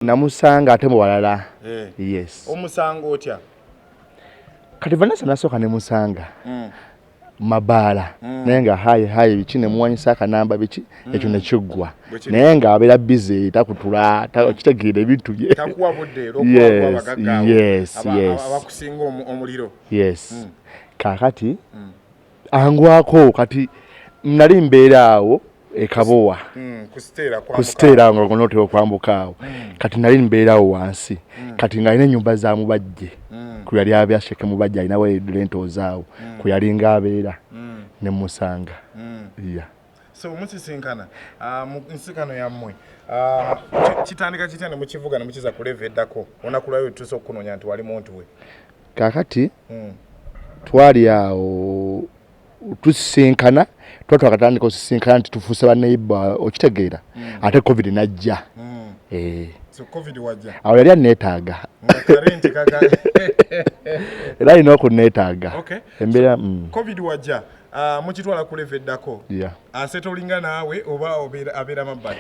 Namusanga ate muwalala. Yes. Omusanga otya? Kati Vanessa nasooka ne musanga mabaala, naye nga hi hi biki, nemuwanyisa akanamba biki, ekyo nekiggwa, naye nga abeera busy, takutula, okitegeera ebintu bye. Takuwa budde era okuwa abagagga abo abakusinga omuliro. Yes. Kakati angwako, kati nali mbeera awo ekabowa ku Siteera, nga onootera okwambuka awo. Kati nali mbeera awo wansi, kati ng'alina ennyumba za Mubajje ku yali abeera, Sheikh Mubajje alinawo rentals awo ku yalinga abeera, ne musanga, yeah. So musisinkana, mu nsikano yammwe, kitandika kitya ne mukivuga ne mukiza ku level eddako olunaku lwayo tutuuse okukunoonya nti wali muntu we? Kakati twali awo tusisinkana, tuba twakatandika osisinkana nti tufuuse baneighbour, okitegeera, ate COVID najja. Eh, So COVID wajja. Awo yali aneetaaga. Nga karenti kaga. Era alina okuneetaaga. Embeera. COVID wajja, mukitwala ku level eddako. Asettlinga naawe oba abeera mabbali?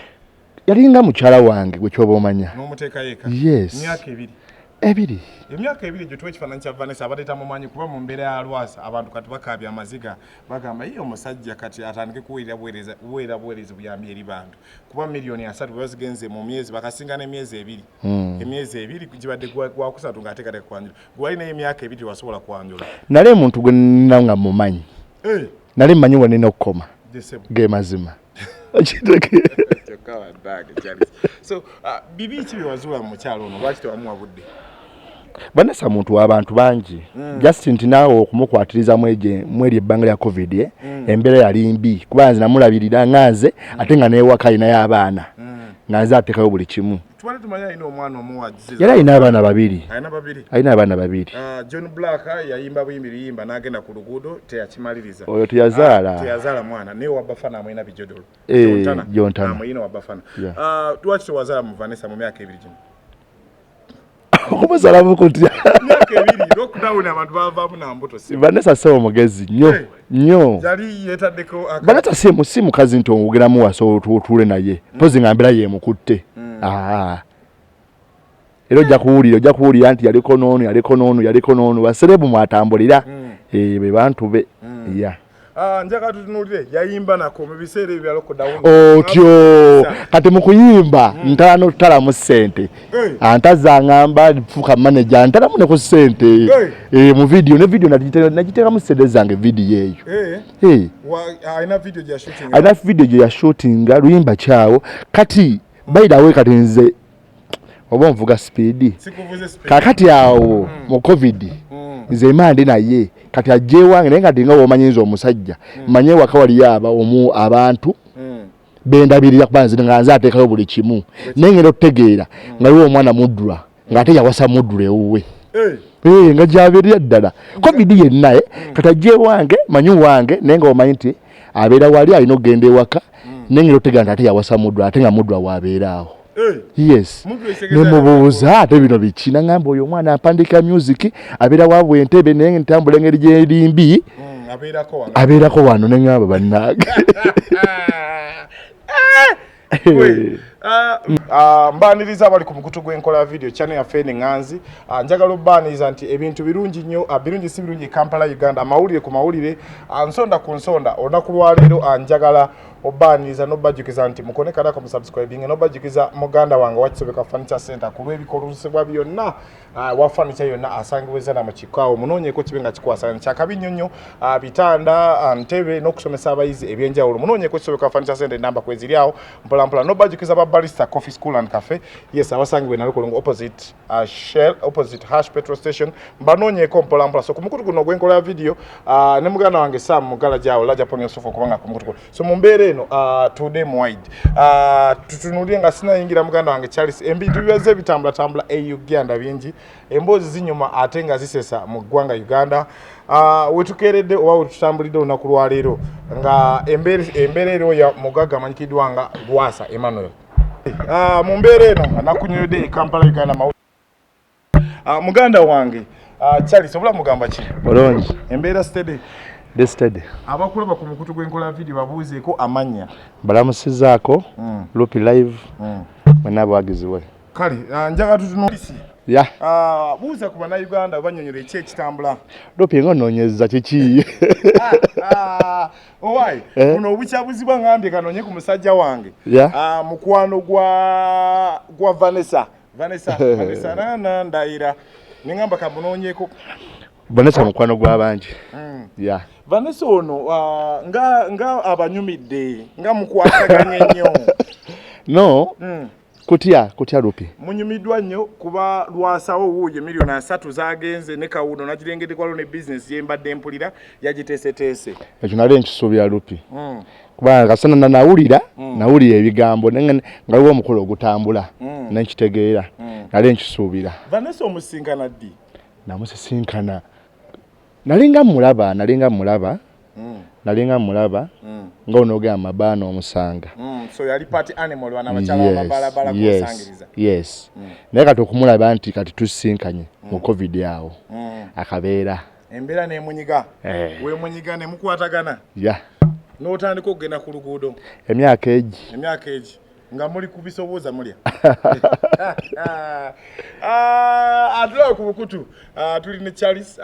Yalinga mukyala wange, gwe kyoba omanya. N'omuteekayo eka? Yes. Myaka 2? 2. Emyaka 2 egyo, tuwa ekifaananyi kya Vanessa abadde tamumanyi, kuba mu mbeera ya Lwasa abantu kati bakaabya amaziga, bagamba ye omusajja kati atandike kuweerera buweerera buweerezi buyambi eri bantu, kuba miliyoni 30 bwe bazigenze mu myezi bakasinga n'emyezi 2, emyezi 2 gibadde gwakusatu ng'ateekateeka kwanjula, gwe walinayo emyaka 2 tewasobola kwanjula. Nali omuntu gwe nina nga mumanyi. Nali mmanyi we nina okukoma. Jesebo. Ge mazima. Okitegeera? Kyokka waddage, Charles. So bibi ki bye wazuula mu mukyalo ono? Lwaki tewamuwa budde? Vanessa muntu w'abantu bangi, just nti naawe okumukwatiriza mweri ebbanga lya COVID, embeera yali mbi, kuba nze namulabirira nga nze, ate nga newaka alinayo abaana, nga nze ateekayo buli kimu. Tubadde tumanyi alina omwana omuwa. Yali alina abaana babiri. Alina babiri? Alina abaana babiri. John Black yayimba buyimbi luyimba n'agenda ku luguudo, teyakimaliriza. Oyo teyazaala. Teyazaala mwana, naye wa Bafana amulina bijodolo. Eh, Jontana. Amulina wa Bafana. Yeah. Lwaki tewazaala mu Vanessa mu myaka 2 gino? Okumuzaalamu kutya? Myaka 2, lockdown, abantu bavaamu na mbuto si? Vanessa sebo omugezi nnyo. Nnyo. Yali yeetaddeko Vanessa si mukazi nti ogeramu wasa otuule naye mpozi nga mbeera yemukutte. Ah. Era ojja kuwulira nti yaliko n'ono, yaliko n'ono, yaliko n'ono, ba celeb mwatambulira. Eh, be bantu be, yeah. Ah, njagala tutunuulire yayimba nako mu biseera ebyo bya lockdown. Otyo kati mu kuyimba ntala notutalamu ssente. Antaza ngamba fuuka manager, ntalamu ne ku ssente. Eh, mu video, ne video nagiteekamu ssente zange, video eyo. Eh. Alina video gya shooting? Alina video gye yashootinga luyimba kyawo. Kati by the way, kati nze oba onvuga speed. Sikuvuze speed. Kakati awo mu COVID nze mandi naye kati ajja ewange, naye kati nga womanyi nze omusajja manye ewaka waliyo aba omu abantu bendabirira, kuba nze nga nze ateekayo buli kimu, naye ngenda okutegeera nga liwo omwana Mudra, ng'ate yawasa Mudra ewuwe. Eh, nga gyabeerera ddala COVID yenna, eh. Kati ajja ewange, manyi wange, naye nga omanyi nti abeera wali alina okugenda ewaka, naye ngenda okutegeera nti ate yawasa Mudra, ate nga Mudra waabeera awo. Yes. Mudra ekitegeeza Nemubuuza, ate bino biki? Naŋŋamba oyo omwana ampandiika music, abeera wabwe Entebe, naye ntambula engeri gyerimbi. Abeerako wano. Abeerako wano, neŋŋamba bannange. Mbaniriza abali ku mukutu gw'enkola ya video channel yaffe eno eŋŋanzi. Njagala obbaniriza nti ebintu birungi nnyo, birungi si birungi e Kampala, Uganda, amawulire ku mawulire, nsonda ku nsonda. Olunaku lwaleero, njagala obbaniriza n'obajjukiza nti mukone kadako musubscribing, n'obajjukiza muganda wange wakisobeka Furniture Center ku lw'ebikozesebwa byonna, wa furniture yonna asangibwa ezana mu kikaawo, munoonyeeko kibe nga kikwasaganya kyakabi nnyo nnyo, bitanda, ntebe n'okusomesa abayizi ebyenjawulo. Munoonyeeko Kisobeka Furniture Center, enamba kweziri awo mpolampola. N'obajjukiza ba Barista Coffee School and Cafe, yes, abasangibwa e Nalukolongo opposite Shell, opposite Hash petrol station, mbanoonyeeko mpolampola. So ku mukutu guno ogw'enkola ya video, ne muganda wange Sam Mugala gyawo la Japan Yusufu okubanga ku mukutu guno. So mu mbeera eno, today mu wide, tutunuulire nga sinayingira muganda wange Charles, ebintu bibaze bitambulatambula e Uganda bingi, emboozi zinyuma ate nga zisesa mu ggwanga Uganda. Wetukeeredde oba wetutambulidde olunaku lwaleero nga embeera eriwo ya mugagga amanyikiddwa nga Lwasa Emmanuel. Mu mbeera eno nakunywedde e Kampala, Uganda. Muganda wange Charles, obula mugamba ki? Bulungi. Embeera steady? Ndi steady. Abakulaba ku mukutu gw'enkola video babuuzeeko amannya. Balamusizaako. Lupi Live, mwena abawagizi we. Kale njagala tutunuulisi. Ya. Buuza ku Bannayuganda, banyonyola eki ekitambula. Dopi, nga onoonyeza kiki? Owai, Eh? buno obukyabuzibwa, ngambye kanoonye ku musajja wange. Mukwano gwa Vanessa. Vanessa, Vanessa nana ndayira. Nengamba kamunoonyeko. Vanessa mukwano gw'abangi. Ya. Vanessa ono nga abanyumidde, nga mukwataganye nnyo. No, kutya Lupi. Munyumiddwa nnyo kuba lwasawo wuuyo 30 miliyoni zagenze ne kawuno nagirengedde, kwaliwo ne bizinesi gyembadde mpulira yagiteeseteese. Ekyo nali nkisuubira, Lupi. Kubanga kasana nawulira ebigambo naye nga waliwo omukolo ogutambula, nenkitegeera, nali nkisuubira. Vanessa omusinkana ddi? Namusisinkana, nalinga mulaba, nalinga mulaba, nalinga mulaba nga onoogera mabaana omusanga. So yali party animal, bana abakyala bamabalabala kusangiriza. Yes, naye kati okumulaba nti kati tusisinkanye mu COVID awo, akabeera. Embeera nemunyiga. Eh. Wemunyiga ne mukwatagana. Ya. N'otandika okugenda ku luguudo. Emyaka egi. Emyaka egi nga muli kubisobooza mulya. Atulabe ku bukutu. Tuli ne Charles.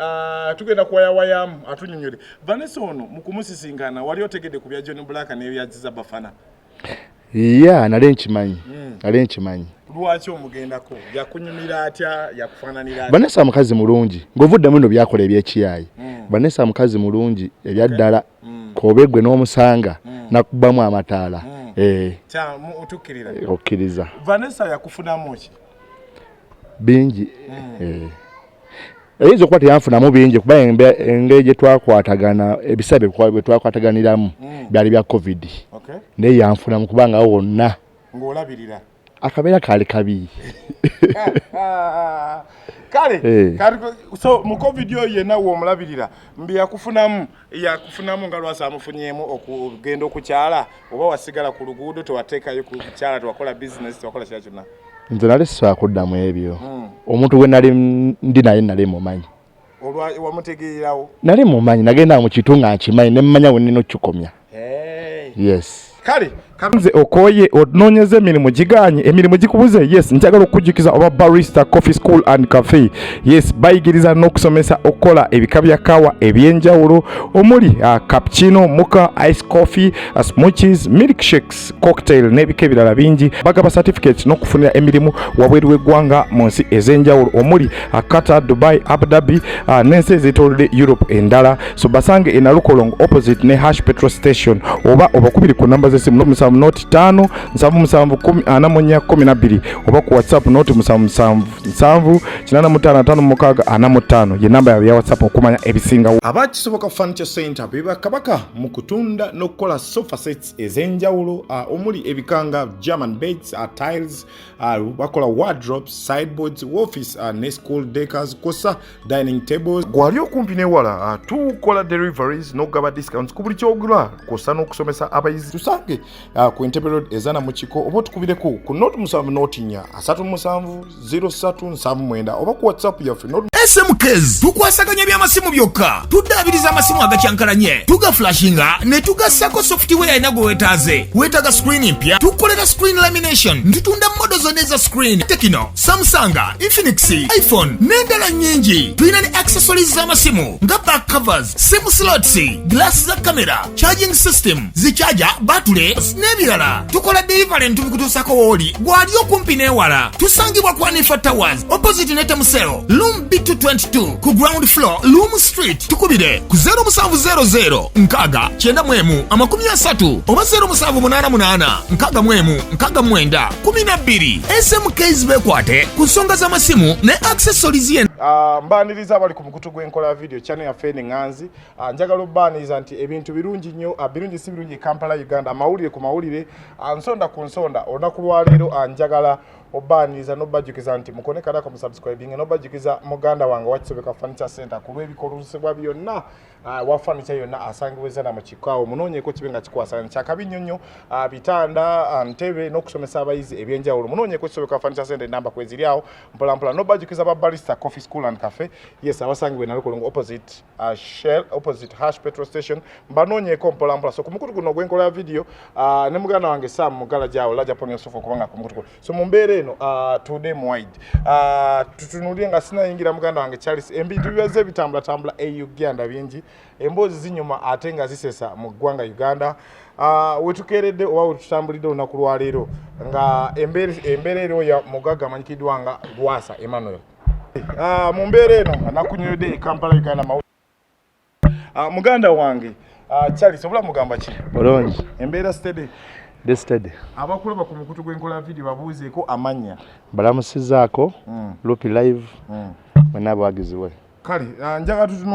Tugenda kuwayawayamu atunyonyole. Vanessa ono mu kumusisinkana wali otegedde ku bya John Black n'ebyaziza Bafana? Ya, nali nkimanyi, nali nkimanyi. Lwaki omugendako? Yakunyumira atya? Yakufaananira atya? Vanessa mukazi mulungi, ng'ovuddemu bino byakola ebyekiyayi. Vanessa mukazi mulungi ebyaddala, kobe gwe n'omusanga nakubamu amataala. Eh, Kya otukkirira. Okkiriza. Vanessa yakufunamu ki? Bingi. Eh. Eyinza okuba teyanfunamu bingi kuba engeri gye twakwatagana, ebiseera bye twakwataganiramu byali bya COVID. Naye yanfunamu kubanga awo wonna ng'olabirira. Akabeera kaali kabi. Kale. Eh. Kale, so mu COVID oyo yenna w'omulabirira mbi yakufunamu nga lwasi amufunyemu okugenda okukyala, oba wasigala ku luguudo, tewateekayo ku kukyala, tewakola bizinesi, tewakola kira kyonna? Nze nali sisobola kuddamu ebyo. Omuntu gwe nali ndi naye nali mumanyi. Olwa wamutegeererawo? Nali mumanyi, nagenda mu kitu nga nkimanyi, ne mmanya we nnina okukikomya. Hey. Yes. Kale. Nze okoye onoonyeza emirimu giganye, emirimu gikubuze. Yes, njagala okukujjukiza oba Barista Coffee School and Cafe. Yes, bayigiriza n'okusomesa okukola ebika bya kawa ebyenjawulo omuli cappuccino, mocha, ice coffee, smoothies, milkshakes, cocktail n'ebika ebirala bingi. Bagaba certificates n'okufunira emirimu wabweru w'eggwanga mu nsi ez'enjawulo omuli Qatar, Dubai, Abu Dhabi n'ensi ezeetoolodde Europe endala. So basange e Nalukolongo opposite ne Hash petrol station, oba obakubiri ku namba z'essimu 0 05 77 10 44 12, oba ku WhatsApp 077 7 85 56 45 ye namba yaabwe ya WhatsApp okumanya ebisingawo. Abakisoboka Furniture Center be bakabaka mu kutunda n'okukola sofa sets ez'enjawulo, omuli ebika nga German beds, tiles, bakola wardrobes, sideboards, office ne school decors kwossa dining tables. Gwali okumpi newala, tukola deliveries n'okugaba discounts ku buli kyogula kwossa n'okusomesa abayizi. Tusange ku Entebbe Road ezana mu kiko, oba otukubireko ku 0 70 4 37 03 79, oba ku WhatsApp yaffe 0 SMKs tukwasaganya by'amasimu byokka, tuddaabiriza amasimu agakyankalanye, tugaflashinga ne tugassako software alina gwe weetaaze. Weetaaga screen mpya, tukolera screen lamination, tutunda model zonna eza screen, Tecno, Samsung, Infinix, iPhone n'endala nnyingi. Tulina ne accessories z'amasimu nga back covers, sim slots, glass za kamera, charging system, zichaja batule n'ebirala. Tukola delivery ntubikutuusako wooli gwali okumpi n'ewala. Tusangibwa ku Anifa Towers opposite ne Temuseo, room B222 ku ground floor, Loom Street. Tukubire ku 0700 6 91 30 oba 0788 61 69 12. SMKs bekwate ku nsonga z'amasimu ne accessories yen. Mbaniriza abali ku mukutu gw'enkola ya video channel yaffe eno eŋŋanzi. Njagala obbaaniriza nti ebintu birungi nnyo, birungi si birungi e Kampala Uganda, amawulire ku mawulire, nsonda ku nsonda. Olunaku lwaleero njagala obbaaniriza n'obbajjukiza nti mukone kadako musubscribing, n'obbajjukiza muganda wange wakisobeka Furniture Center ku lw'ebikozesebwa byonna, wa furniture yonna asangibwa ezana mu kikaawo. Munoonyeeko kibe nga kikwasaganya kyakabi nnyo nnyo, bitanda, ntebe n'okusomesa abayizi ebyenjawulo. Munoonyeeko Kisobeka Furniture Center, enamba kweziri awo mpolampola. N'obajjukiza ba Barista Coffee School and Cafe, yes, abasangibwa e Nalukolongo opposite Shell, opposite Hash petrol station. Mbanoonyeeko mpolampola. So ku mukutu guno ogw'enkola ya video, ne muganda wange Sam Mugala Jawo Laja Poni Yusufu okubanga ku mukutu guno. So mu mbeera eno eno tude wide tutunulire nga sinayingira muganda wange Charles. Ebintu bibaze bitambulatambula e Uganda bingi, emboozi zinyuma ate nga zisesa mu ggwanga Uganda. Wetukeeredde oba wetutambulidde olunaku lwaleero nga embeera eriwo ya mugagga amanyikiddwa nga Lwasa Emmanuel. Mu mbeera eno nakunywedde e Kampala, Uganda. Muganda wange Charles, obulamu mugamba ki? Bulungi. Embeera steady? The steady. Abakulaba ku mukutu gw'enkola video babuuzeeko amannya. Balamusizaako. Lupi Live, mwena abawagizi we. Kale, njagala tutunu